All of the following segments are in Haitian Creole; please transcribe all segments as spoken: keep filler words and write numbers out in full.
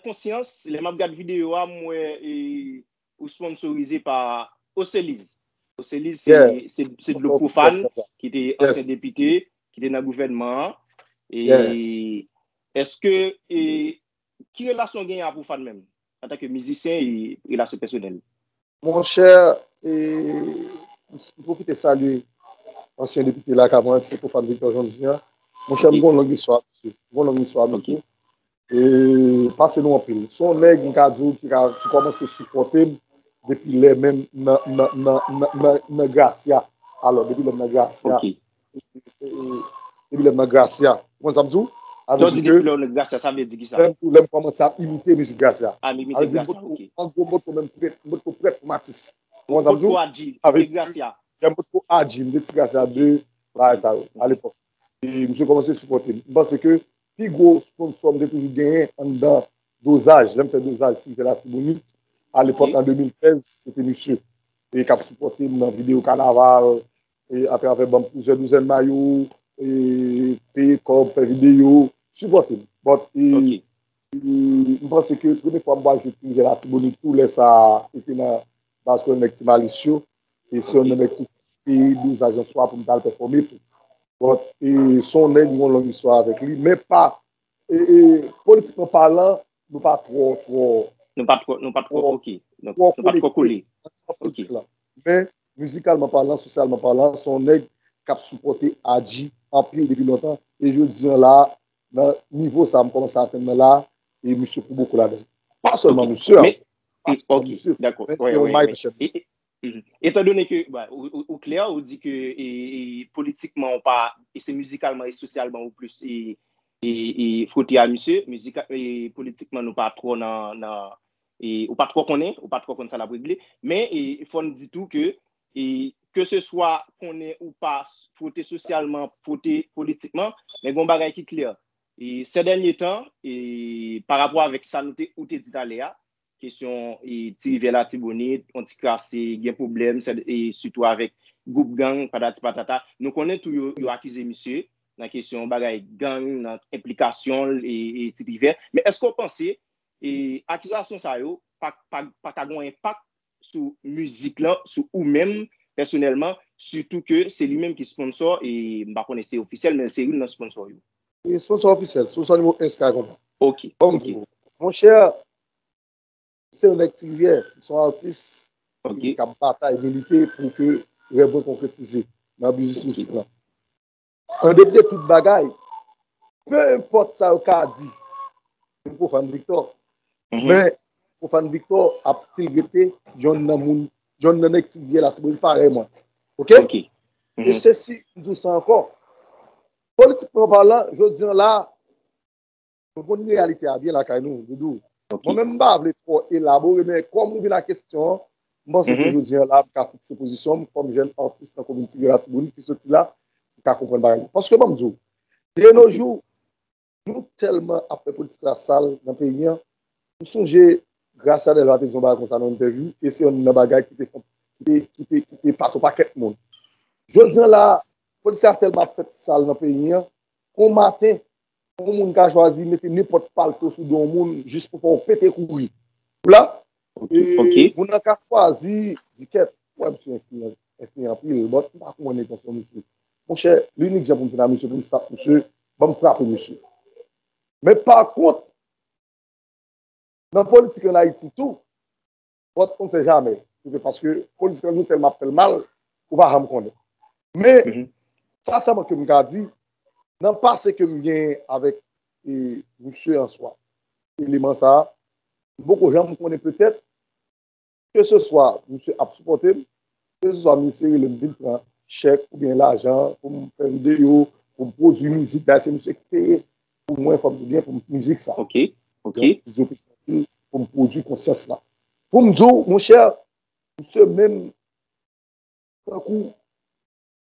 konsyans, lè m ap gad videyo a, m wè e, ou sponsorize pa Oseliz. Oseliz se, yeah, se, se dlo pwofàn ki te ansyen depite, ki te nan gouvènman an. E yeah. Èske e, ki relasyon w genyen ak Pwofàn menm? Antanke mizisyen e relasyon pèsonèl? Monchè, e, m pwofite salye ansyen depite la k ap rantre, se Pwofàn Victor Jean-Louis an. Monchè, m gon long istwa, misye. M gon long istwa, misye. E pase nou anpil. Se yon nèg, m ka di w, ki ka, ki kòmanse sipòte m depi lè menm nan, nan, nan, nan, nan, nan Gracia. Alò, depi lè m nan Gracia. E, e, e, depi lè m nan Gracia. Ou konprann sa m di w? Lè w di depi lè w nan Gracia, sa vle di ki sa? Lè m, lè m kòmanse ap imite mizik Gracia. A, m imite Gracia, ok. An gwo, m potko menm prèt, m potko prèt kòm atis. Ou potko adji, de Gracia. Lè m potko adji, m te ti Gracia de bagay sa yo, alepòk. E misye kòmanse sipòte m. M panse ke pi gwo sponsò m te toujou genyen anndan Dozaj, lè m fè Dozaj, Ti Rivyè Latibonit, alepòk an de mil trèz, se te misye. E k ap sipòte m nan videyo kanaval, e atravè ban m plizyè douzèn mayo, e peye kòb, fè videyo, sipòte m. But, e, e m panse ke premye fwa m pral jwe Ti Rivyè Latibonit tou, lè sa a, se te nan baz kolonèl Ti Malis yo, e se yon nan nèg ki te Dozaj an swa pou m t al pèfòme tou. But, e se yon nèg m gon long istwa avèk li, men pa, e, e politikman palan, nou pa twò, twò, nou pa twò, nou pa twò, ok. Donk, nou pa twò kole nan politik la. Men, mizikalman palan, sosyalman palan, se yon nèg k ap sipòte Adji anpil depi lontan. E jodi an la, nan nivo sa a m kòmanse atenn nan la, e misye pou bokou ladan l. Pa sèlman misye, men, ok, dakò. Men se yon may nan chèn. Mhm. Etandone ke, bon, ou, ou, ou klè, ou di ke e, e, politikman ou pa, e se mizikalman e sosyalman ou plis e, e, e fwote a misye, mizika, e politikman nou pa twò nan, nan e, ou pa twò konnen, ou pa twò konn sa l ap regle, men e, fò n di tou ke e, keseswa konnen ou pa fwote sosyalman, fwote politikman, men gen yon bagay ki klè. E, sè dènye tan, e, parapò avèk sa nou te, ou te di talè a, kesyon e, Ti Rivyè Latibonit, yon ti krase, gen pwoblèm, e, sitou avèk gwoup gang, patati patata. Nou konnen tou yo, yo akize misye nan kesyon bagay gang, nan enplikasyon l e, e Ti Rivyè. Men èske w panse e, akizasyon sa yo pa, pa, pa ka gen yon enpak sou mizik lan, sou ou menm pèsonèlman, sitou ke se li menm ki sponsò, e m pa konnen si se ofisyèl, men se youn nan sponsò yo. E sponsò ofisyèl, sponsò nimewo en, Sky Konpa. Ok, ok. Monchè, se yon nèg Ti Rivyè, se yon atis ki ap batay, milite pou ke rèv mwen konkretize nan biznis mizik lan. An depi de tout bagay, pe enpòt sa yo ka di sou Pwofàn Victor, men Pwofàn Victor ap still rete yonn nan moun, yonn nan nèg Ti Rivyè Latibonit parèy mwen. Ok? E se si m di w sa ankò, politikman palan, jodi an la, nou konn reyalite a byen lakay nou, Doudou. Mwen menm, m pa vle twò elabore, men kòm ou vin ak kesyon an, m panse ke jodi an la, m ka fikse pozisyon m kòm jèn atis nan komin Ti Rivyè Latibonit ki soti la, m ka konprann bagay yo. Paske ban m di w, de nos jours, nou tèlman ap fè politik la sal nan peyi an. M sonje Gracia Delva te di yon bagay konsa nan yon entèvyou, e se yonn nan bagay ki te, ki te, ki te, ki te pati yon pakèt moun. Jodi an la, politik la tèlman ap fèt sal nan peyi an, yon maten, yon moun ka chwazi mete nenpòt palto sou do yon moun jis pou fè w pete kouri. Ou la? E moun nan ka chwazi di, kèt, ou wè misye enfliyan, enfliyan anpil, but m pa konprann entansyon misye. Monchè, linik jan pou m vin a misye, pou m stop misye, ban m frape misye. Men pa kont, nan politik an Ayiti tou, but on sait jamais. Paske politik la nou tèlman ap fè l mal, ou pa janm konnen. Men, sa sèlman ke m ka di, nan pase ke m genyen avèk e, misye an swa, eleman sa a, m poko janm konnen petèt, keseswa misye ap sipòte m, keseswa misye rele m vin pran chèk oubyen lajan pou m fè videyo, pou m pwodui mizik, dayè se misye ki peye pou mwen, fò m di byen, pou mizik sa. Ok, ok. Donk, li di yo pou m pwodui konsyans la. Pou m di w, monchè, misye menm tankou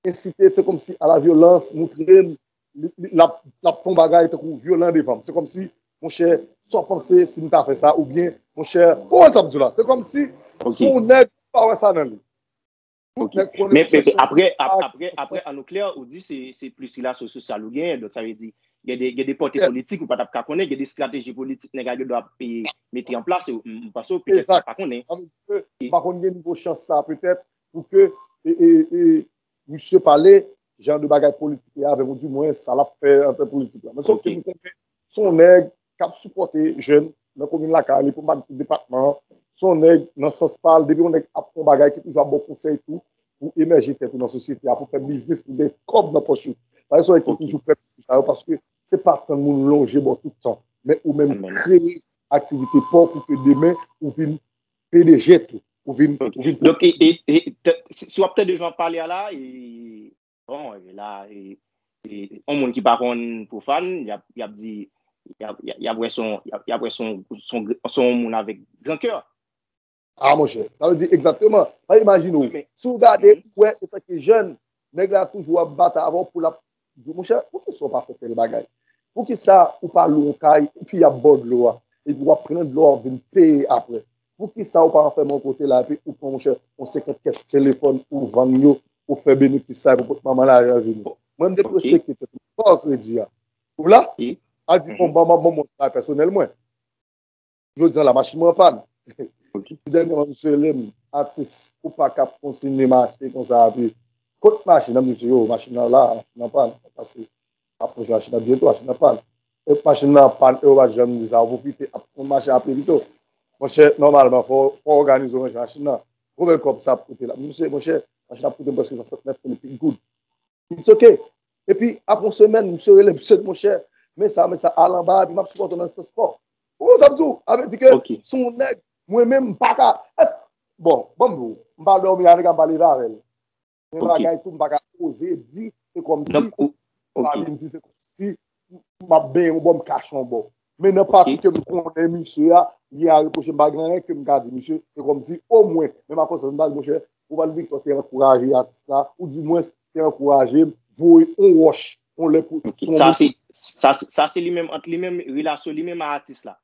ensite, se kòmsi a la vyolans, moutre m, li, li, l ap, l ap fè yon bagay tankou vyolan devan m. Se kòmsi, monchè, sa w panse si m ta fè sa, oubyen, monchè, ou wè sa m di w la? Se kòmsi se yon nèg pa wè sa nan li. Ok. Men, men, men apre, ap-, apre, apre, an nou klè, ou di se, se plis relasyon sosyal ou genyen, donk sa vle di, Gen de, gen de pòte politik ou pa t ap ka konnen, gen de estrateji politik nèg la gen dwa ap mete an plas, e m panse w petèt ou pa konnen. Sa vle di ke m pa konn gen nivo chans sa petèt, pou ke e, e, e, misye pale jan de bagay politik li avè m, ou di mwen sa l ap fè an tan politik la. Men sòf ke m konnen se yon nèg k ap sipòte jèn nan komin lakay li, pou m pa di tout depatman an. Se yon nèg nan sans pa l, depi yon nèg ap fè yon bagay ki toujou ap ba w konsèy tou, pou emèje tèt ou nan sosyete a, pou fè biznis, pou gen kòb nan pòch ou. Sa se yon nèg ki toujou fè sa yo, paske se pa tann moun lonje ba w tout tan, men ou menm kreye aktivite pa w pou ke demen ou vin P D G tou, ou vin, ou vin Donk, e, e, e, t- si si w ap tande jan w ap pale a la, e, bon, e, la, e, e, yon moun ki pa konn pwofàn, y ap, y ap di, y ap, y ap, y ap wè son, y ap, y ap wè son, son, son moun avèk gran kè. Ah, monchè, sa vle di egzakteman. Sa imajine w. Si w gade, ou wè, antanke jèn, nèg la toujou ap batay avè w pou l ap di, monchè, poukisa w pa fè tèl bagay? Poukisa ou pa lwe yon kay, epi y ap ba w dlo a? Epi w ap pran dlo a, w ap vin peye apre. Poukisa ou pa anfèmen yon kote la, epi ou pran, monchè, yon senkant kès telefòn, ou vann yo, ou fè benefis la, epi ou pot manman lajan vini? Mwen, m depresye ki te fè kredi a. Ou la? A di, bon, ban m, ban m yon bagay pèsonèl, mwen. Jodi a la, machin mwen an pàn. Epi dènyèman, misye rele m, atis, ou pa ka kontinye mache konsa, epi kot machin nan? M di misye, yo, machin nan la, machin nan pàn. Pase, m ap ranje machin nan byento, machin nan pàn. E machin nan pàn, e ou pa janm di sa, ou pwofite ap konn mache apre pito. Monchè, nòmalman, fò, fò w òganize w ranje machin nan. Konbyen kòb sa ap koute la? Misye, monchè, machin ap koute m prèske swasantnèf mil goud. It's ok. Epi, apre yon semèn, misye rele m, misye di, monchè, men sa, men sa, al anba, epi m ap sipòte w nan sans pa w. Ou konn sa m di w? A vle di ke se yon nèg, mwen menm, m pa ka. Èske, bon, ban m di w, m pa dòmi a nèg la, m pa leve avè l. Men bagay tou, m pa ka oze di, se kòmsi, m pa vin di, se kòmsi, m ap benyen yon bò, m kache yon bò. Men nan pati ke m konnen misye a, li a repwoche m, pa gen anyen ke m ka di misye. Se kòmsi, omwen, menm a konsa, m ta di, monchè, Romuald Victor te ankouraje atis la, ou dimwens te ankouraje m, voye yon wòch, yon lè pou sou yon mesye. Sa se, sa se, sa se li menm, ant li menm, relasyon li menm a atis la.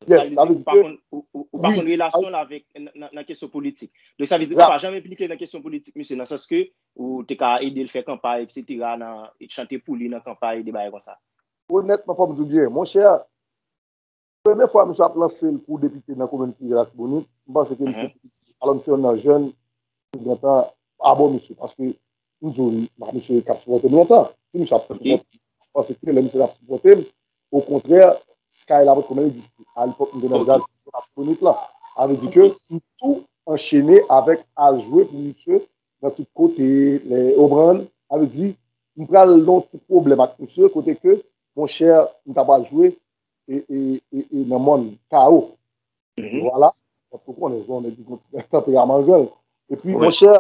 Yes, sa vle di ke ou pa konn, ou, ou, ou pa konn relasyon l avèk nan, nan, nan kesyon politik. Donk, sa vle di ou pa janm enplike nan kesyon politik, misye, nan sans ke ou te ka ede l fè kanpay, et cetera, nan chante pou li nan kanpay, de bagay konsa. Onètman, fò m di w byen, monchè, premye fwa misye ap lanse l pou depite nan komin Ti Rivyè Latibonit, m panse ke misye, alò misye youn nan jèn ki gentan abò misye, paske m di w, misye t ap sipòte m lontan. Si misye ap sipòte m, m panse ke lè misye t ap sipòte m, okontrè, Sky la potko menm egziste. Alepòk, m te nan djaz Latibonit la. Sa vle di ke m tou anchene avèk al jwe pou misye nan tout kote, lè, ou konprann? Sa vle di, m pral nan yon ti pwoblèm ak misye, kote ke, monchè, m ta pral jwe e, e, e, e nan mòn Kawo. Vwala. Ou konnen, se yon nèg ki gen yon ti tanperaman gran. Epi, monchè,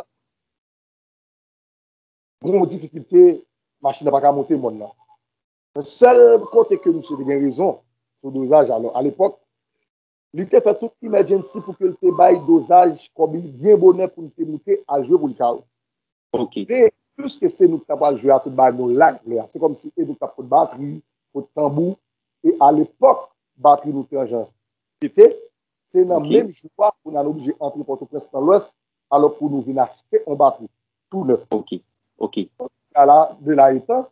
gen yon difikilte, machin nan pa ka monte mòn nan. Men sèl kote ke misye te gen rezon, se dozaj. Alò, alepòk, li te fè tout emergency pou ke l te bay dozaj kòb li byen bonè pou l te moute al jwe pou l Kawo. Men, piske se nou ki t ap al jwe a tout bagay nou lak lè a. Se kòmsi e nou k t ap pot batri, pot tanbou, e alepòk, batri nou te an jan pete. Se nan menm jou a pou n al oblije antre Pòtoprens nan Lwès, alò pou nou vin achte yon batri tou nèf. Sa la, de la etan,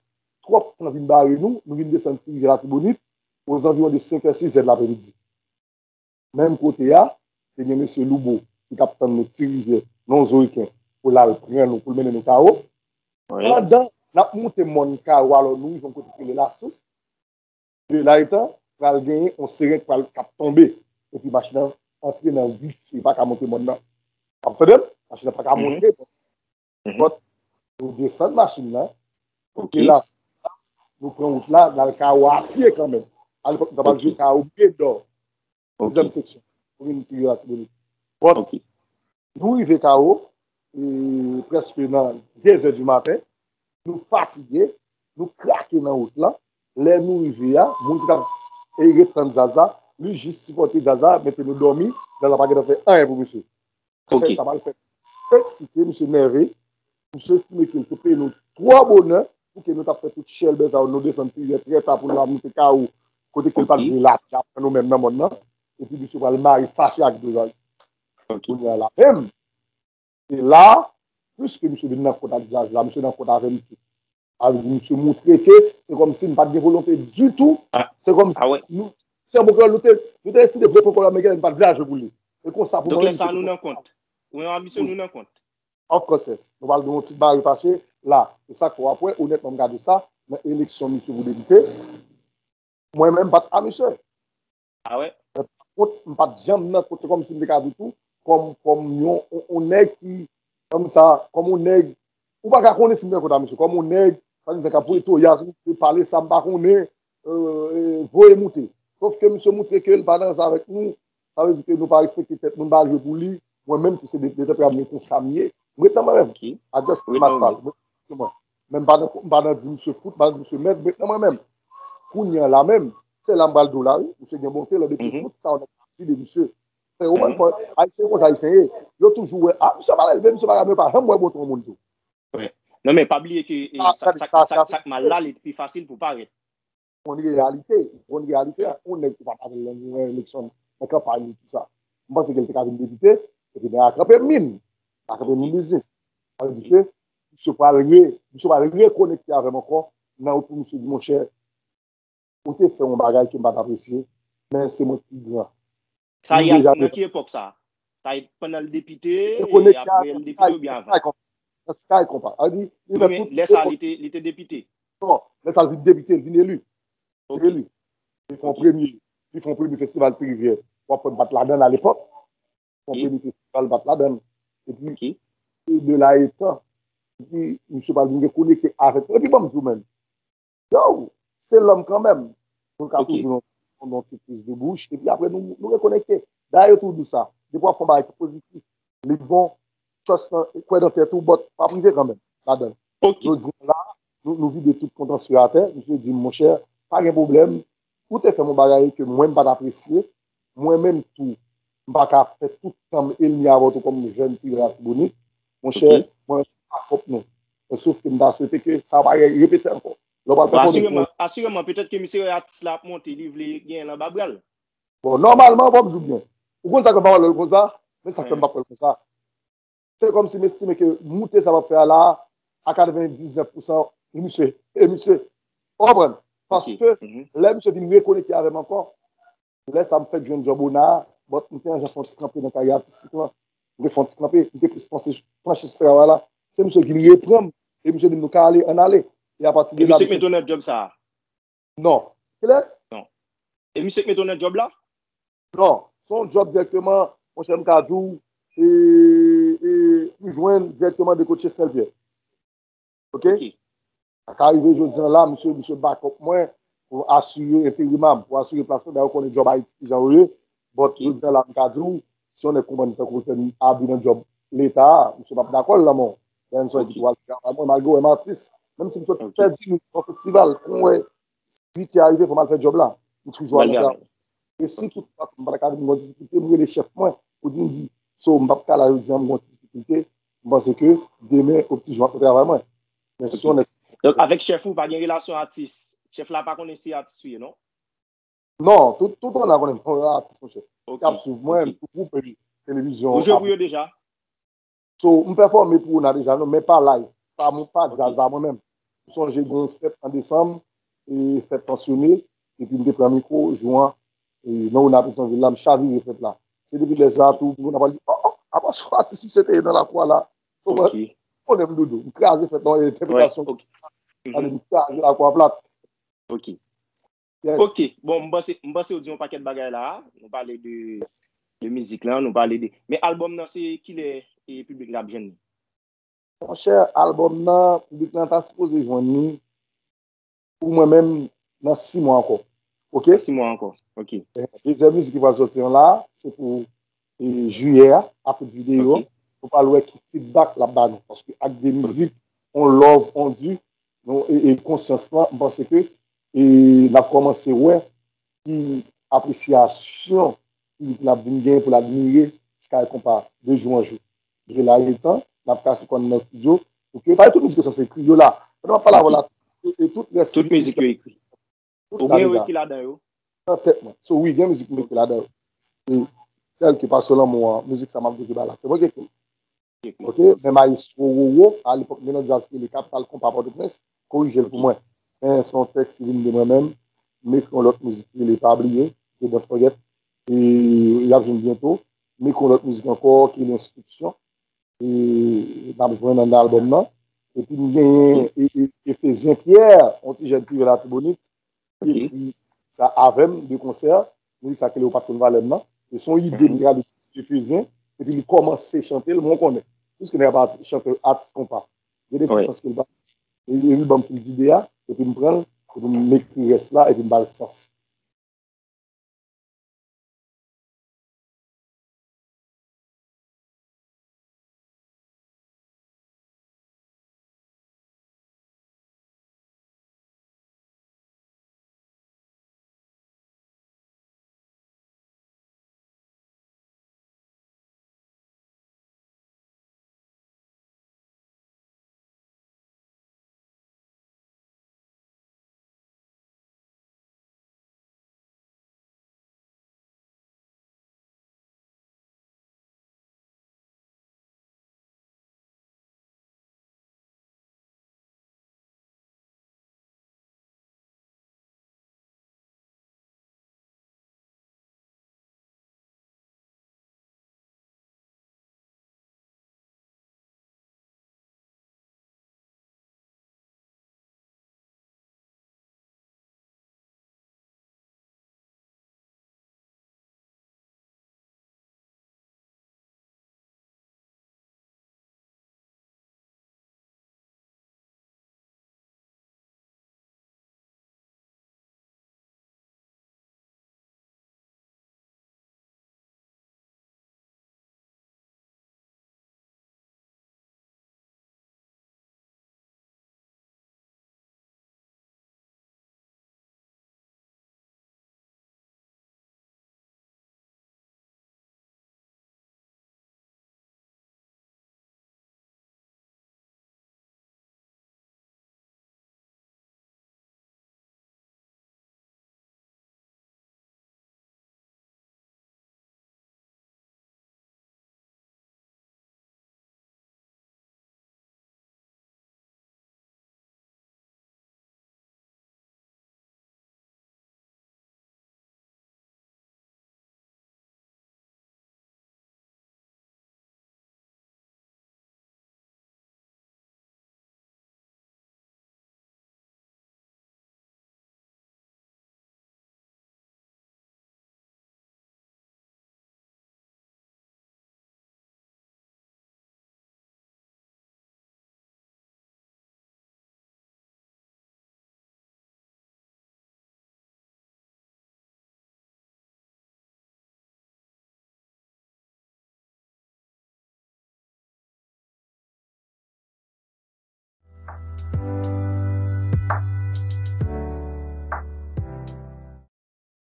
twòp tan vin bare nou, nou vin desann Ti Rivyè Latibonit, ozanviwon de senk è, sis è de lapremidi. Menm kote a, te gen mesye Loubo ki t ap tann nou Ti Rivyè, nan yon zoriken, pou l al pran nou, pou l mennen nou Kawo. Pandan n ap moute mòn Kawo, alò nou rive yon kote ki rele Lasous. De la etan, pral genyen yon seren k pral, k ap tonbe. Epi machin nan antre nan vise, li pa ka monte mòn nan. W ap tande m? Machin nan pa ka monte. But, nou desann machin nan. Epi la, nou pran wout la, n al Kawo a pye kanmenm. Alepòk, nou t ap al jwe Kawo Pyedò. Dezyèm seksyon, komin Ti Rivyè Latibonit. But, nou rive Kawo, e, prèske nan de zè di maten, nou fatige, nou krake nan wout la. Lè nou rive a, moun ki t ap, e, ret tann djaz la, li jis sipòte djaz la, mete nou dòmi, djaz la pa gentan fè anyen pou misye. Sè sa pral fè eksite, misye nève, misye estime ke l te peye nou twò bonè pou ke nou t ap fè tout chèlbè sa yo, nou desann Ti Rivyè trè ta pou n al moute Kawo, kote ke l pa t vle lage a pran nou menm nan mòn nan, epi misye pral mare fache ak dozaj. Kounye a la menm, se la, piske misye vin nan kont ak djaz la, misye nan kont avè m tou. Sa vle di, misye montre ke se kòmsi n pa t gen volonte ditou. Se kòmsi nou, se yon pwogram nou te, nou te deside vle pran kòb ameriken, n pa t vle al jwe pou li. E konsa pou mwen menm, se te nan kont. Ou menm ak misye, nou nan kont. Of course, yes. Nou pral gen yon ti bagay pase la. Se sa k fè w ap wè, onètman, m gade sa, nan eleksyon misye pou depite, mwen menm, m pa t a misye. Ah ouais? Mwen pa t kont, m pa t janm nan kont, se kòmsi m te ka di tou, kòm, kòm yon, yon, yon nèg ki, kòm sa, kòm yon nèg, ou pa ka konnen si m nan kont a misye, kòm yon nèg, sa di sa k ap voye toya sou misye, pale sa m pa konnen, euh, euh, voye moute. Sòf ke misye montre ke l pa nan sa avèk nou, sa vle di ke nou pa respekte tèt nou, n pa al jwe pou li, mwen menm tou se de, de tanperaman konsa m ye, m ret nan mwen menm. I just play my style. Men m pa nan, m pa nan di misye fout, m pa nan di misye mèd, m ret nan mwen menm. Kounye a la menm, se la m pral di w la wi, misye gen bonte, lè depi tout sa w ap di de misye. Fè ou konprann, Ayisyen konsa Ayisyen ye. Yo toujou wè, ah, misye pa leve, misye pa leve, yo pa janm wè bonte yon moun tou. Non, men pa bliye ke sa k mal la, li pi fasil pou parèt. Yon reyalite, yon reyalite, yon nèg ki pa t avè l nan eleksyon, nan kanpay li, tout sa. M panse ke l te ka vin depite, epi nèg la kanpe min, la kanpe min biznis. Sa vle di ke misye pral re, misye pral rekonekte avè m ankò nan wout pou misye di, monchè, ou te fè yon bagay ke m pa t apresye, men se mwen ki pi gran. Sa y ap nan ki epòk sa? Sa y ap pandan l depite, e apre l depite oubyen avan? Nan Sky Konpa. Sa vle di, li fè tout. Lè sa, li te, li te depite? Non, lè sa, l vin depite, l vin eli. Li eli. Li fè yon premye, li fè yon premye festival Ti Rivyè. W ap wè bat ladan l alepòk. Fè yon premye festival bat ladan l. Epi, de la etan, epi, misye pral vin rekonekte avèk nou. Epi, ban m di w menm, yo, se lòm kanmenm. Nou ka toujou nan yon ti kriz de bouch, epi apre nou, nou rekonekte. Dayè, yo toujou di sa. Depi w ap fè yon bagay ki pozitif, li bon, trust lan, kwè nan tèt ou, but pa prive kanmenm ladan l. Jodi a la, nou, nou vide tout kontansye atè. Misye di m, monchè, pa gen pwoblèm. Ou te fè m yon bagay ke mwen m pa t apresye. Mwen menm tou, m pa ka fè tout tan m elmi avè w tou kòm jèn ti Latibonit. Monchè, mwen pa kont nou. Men sof ke m ta swete ke sa pa repete ankò. Lè w pral fè konnen. Asireman, petèt ke misye wè atis la ap monte, li vle genyen l anba bra l. Bon, nòmalman, fò m di w byen. Ou konn sa k fè m pa wè l konsa? Men sa k fè m pa wè l konsa. Se kòmsi m estime ke moute sa m ap fè a la a, a katrevendiznèf pousan, e misye, e misye. Ou konprann? Paske lè misye vin rekonekte avè m ankò, lè sa m fèk jwenn djòb ona a, but m te jan fè yon ti kanpe nan karyè atistik lan. M te fè yon ti kanpe, m te plis panse, panche sou travay la. Se misye ki vin reprann m, e misye di m nou ka ale, ann ale. E apati de la, misye. E misye k mete w nan djòb sa a? Non. Kilès? Non. E misye k mete w nan djòb la? Non. Se yon djòb dirèkteman, monchè, m ka di w, e, e, m jwenn dirèkteman de kotche Senlvyè. Oke? Sa ka rive jodi a la, misye, misye back up mwen pou asire enterim a m, pou asire plas mwen, dayè ou konnen djòb Ayiti kijan yo ye. But jodi a la, m ka di w, si yon nèg konprann tankou l fè abi nan djòb Leta a, misye p ap dakò l lanmò. Dayè m sonje ki twal travay mwen, malgre w wè m atis. Menm si m sot fè di minit nan festival, kon w wè uit è a rive, fò m al fè djòb la. M toujou al nan travay. E si toutfwa m pa ta ka vin gon difikilte, m rele chèf mwen pou di m di, so, m p ap ka la jodi a, m gon ti difikilte, m panse ke demen, o pti jou, m ap fè travay mwen. Men si yon nèg. Donk, avèk chèf ou, pa gen relasyon atis? Chèf la pa konnen si atis ou ye, non? Non, tout, tout moun la konnen m atis, monchè. Y ap swiv mwen, tout gwoup televizyon. Ou jwe pou yo deja? So, m pèfòme pou Ona deja, non, men pa live. Pa, pa djaz la mwen menm. M sonje gen yon fèt an desanm, e fèt pansyone, epi m te pran mikwo, jou an, e nan Ona Petyonvil la, m chavire fèt la. Se depi lè sa a tou, moun ap pral di, oh, oh, apa se yon atis misye te ye nan lakou a la? Ou konnen m doudou, m kraze fèt la, yon entèpretasyon ki pase, m kraze lakou a plat. Ok. Yes. Ok, bon, m panse, m panse w di yon pakèt bagay la a. Nou pale de, de mizik lan, nou pale de. Men albòm nan, se kilè e piblik la ap jwenn li? Monchè, albòm nan, piblik lan ta sipoze jwenn li pou mwen menm nan sis mwa ankò. Ok? Nan sis mwa ankò. Ok. Eh, dezyèm mizik ki pral sòti an la, se pou, eh, jiyè a, apre videyo. Ok. Nou pral wè ki feedback l ap ba nou. Paske ak de mizik, on love, on di, nou, e, e konsyans lan, m panse ke, e, n ap kòmanse wè ki apresyasyon piblik la ap vin gen pou l admire Sky Konpa de jou an jou. Depi la gen tan, n ap kase kò n nan estidyo, pou ke, paske tout mizik yo sanse ekri, yo la. Pandan m ap pale avè w la, e, e tout rès. Tout mizik yo ekri. Ou gen yo ekri ladan yo? Nan tèt mwen. So, wi, gen mizik mwen ekri ladan yo. E, tèl ke Pasyon Lanmou an, mizik sa m ap vle ba la. Se mwen ki ekri l. Ok, men mayestwo Roro, a lepòk, gen yon djaz ki rele Kapital Konpa Pòtoprens, korije l pou mwen. Men se yon tèks ki vin de mwen menm. M ekri yon lòt mizik ki rele Pa Bliye, ki Don't Forget. E y ap jwenn byento. M ekri yon lòt mizik ankò ki rele Enstriksyon. E n ap jwenn nan albòm nan. Epi m genyen e, e, Efezyen Pierre, yon ti jèn ti Latibonit, ki ekri sa avè m de konsè. Mizik sa ki rele Ou pa t konn valè m nan. E se yon ide m te gade Efezyen, epi li kòmanse chante l, mwen konnen. Piske nèg la pa chante atis konpa. Gen de ti sans ke l pa. E, e li ban m fil ide a, epi m pran l, epi m ekri rès la, epi m ba l sans.